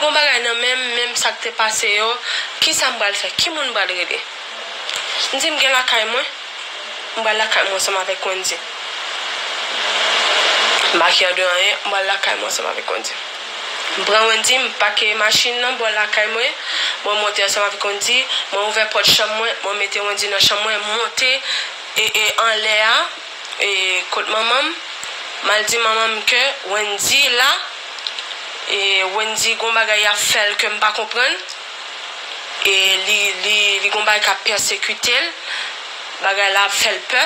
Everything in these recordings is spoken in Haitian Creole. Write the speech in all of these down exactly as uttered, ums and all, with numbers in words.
gon bagay nan men m, menm sa k te pase yo, kisa m pral fè? Ki moun m pral rele? M di m gen lakay mwen, m pral lakay mwen ansanm avèk Wendy. M pa kè de anyen, m pral lakay mwen ansanm avèk Wendy. M pran Wendy, m pake machin nan bò lakay mwen, mwen monte ansanm avèk Wendy, mwen ouvè pòt chanm mwen, mwen mete Wendy nan chanm mwen, m monte e, e anlè a, e kot manman m, m al di manman m ke Wendy la, e Wendy gon bagay y ap fè l ke m pa konprann, e li, li, li gon bagay k ap pèsekite l, bagay la ap fè l pè,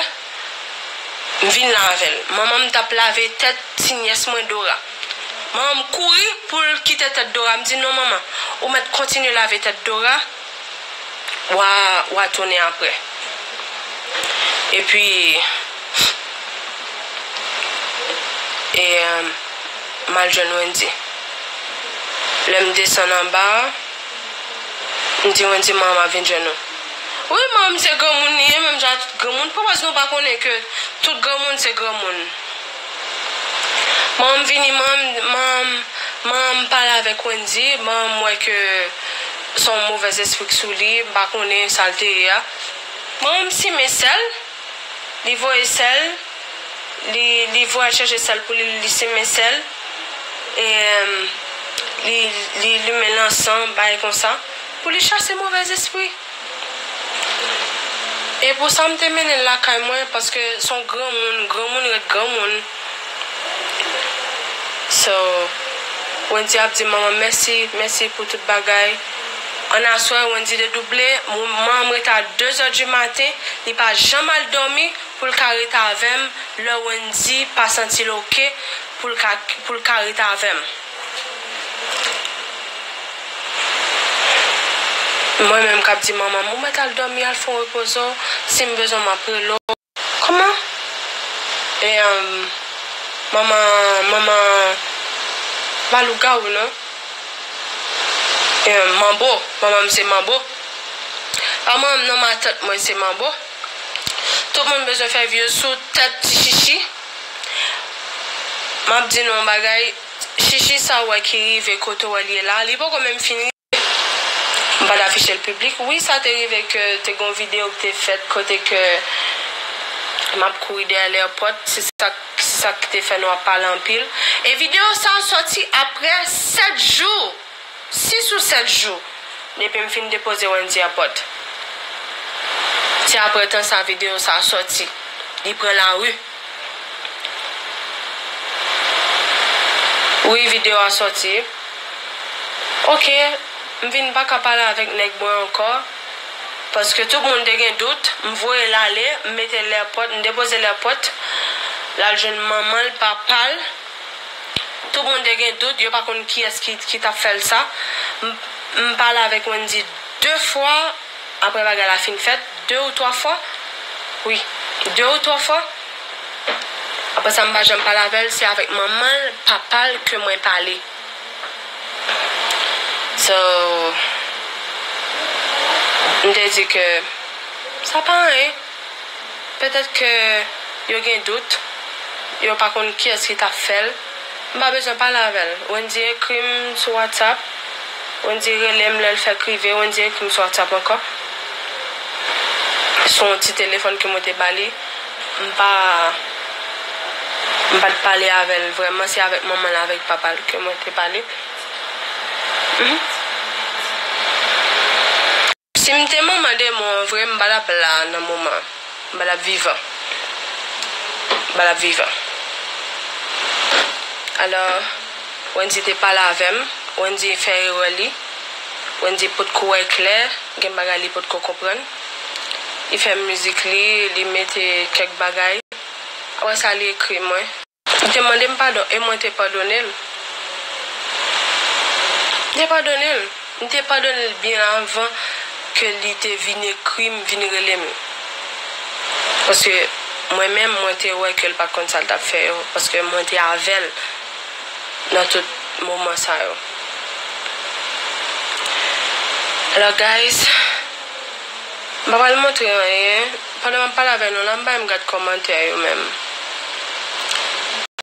m vin la avè l. Manman m t ap lave tèt ti nyès mwen Dora. Manman m kouri pou l kite tèt Dora, m di non manman, ou mèt kontinye lave tèt Dora, w a, w a tounen apre. Epi, e, m al jwenn Wendy. Lè m desann anba a, m di Wendy, manman m ap vin jwenn ou. Wi, manman m se granmoun li ye, menm jan ak tout granmoun. Pou baz nou pa konnen ke tout granmoun se granmoun. Manman m vini, manman m, manman m, manman m pale avèk Wendy, manman m wè ke se yon movèz espri k sou li, m pa konnen sa l te ye a. Manman m simen sèl, li voye sèl, li, li voye al chèche sèl pou li, li simen sèl, e, em, li, li limen lansan, bagay konsa, pou li chase movèz espri. E pou sa, m te mennen l lakay mwen, paske se yon granmoun, granmoun ret granmoun. So, Wendy ap di manman mèsi, mèsi pou tout bagay. Ann aswè, Wendy te double, manman m rete a de zè di maten, li pa janm al dòmi pou l ka rete avè m, lè Wendy pa santi l oke, pou l ka, pou l ka rete avè m. Mwen menm k ap di manman m, ou mèt al dòmi, al fè yon repoze w, si m bezwen w, m ap rele w. Kòman? E, um, manman, manman, pa lougawou, non. E, manbo, manman m se manbo. Pa manman m, non, matant mwen se manbo. Tout moun bezwen fè vye sou tèt ti chichi. M ap di nou yon bagay, chichi sa w wè ki rive kote w wè l ye la, li poko menm fin M pa t afiche l piblik. Wi, sa te rive ke te gon videyo ki te fèt kote ke m ap kouri dèyè lèpòt. Se sa, se sa ki te fè nou ap pale anpil. E videyo sa a sòti apre sèt jou, sis ou sèt jou, depi m fin depoze Wendy a pòt. Se apre tan sa videyo sa a sòti. Li pran lari. Wi, videyo a sòti. Oke, m vin pa ka pale avèk nèg mwen ankò. Paske tout moun te gen dout. M voye l ale, m mete l lèpòt, m depoze l lèpòt. L al jwenn manman l, papa l. Tout moun te gen dout, yo pa konn kiyès ki, ki t ap fè l sa. M, m pale avèk Wendy de fwa. Apre bagay la fin fèt, de ou twa fwa. Wi, de ou twa fwa. Apre sa, m pa janm pale avè l, se avèk manman l, papa l ke mwen pale. So, m te di ke sa pa anyen. Petèt ke yo gen dout, yo pa konn kiyès ki t ap fè l. M pa bezwen pale avè l. Wendy ekri m sou WhatsApp. Wendy rele m lè l fèk rive. Wendy ekri m sou WhatsApp ankò. Sou yon ti telefòn ke mwen te ba li. M pa, m pa t pale avè l vrèman. Se avèk manman l, avèk papa l ke mwen te pale. Mhm. Si m te manman demon an vre, m pa t ap la nan moman an. M pa t ap vivan. M pa t ap vivan. Alò, Wendy te pale avè m. Wendy fè erè li. Wendy potko wè klè. Gen bagay li potko konprann. Li fè mizik li, li mete kèk bagay. Apre sa, li ekri mwen. Li te mande m padon e mwen te padone l. M te padone l. M te padone l byen avan ke li te vin ekri m, vin rele m. Paske mwen menm, mwen te wè ke l pa t konn sa l t ap fè yo. Paske mwen te avè l nan tout moman sa yo. Alò, guys, m pa pral montre anyen. Pandan m ap pale avè nou la, m pa menm gad kòmantè yo menm.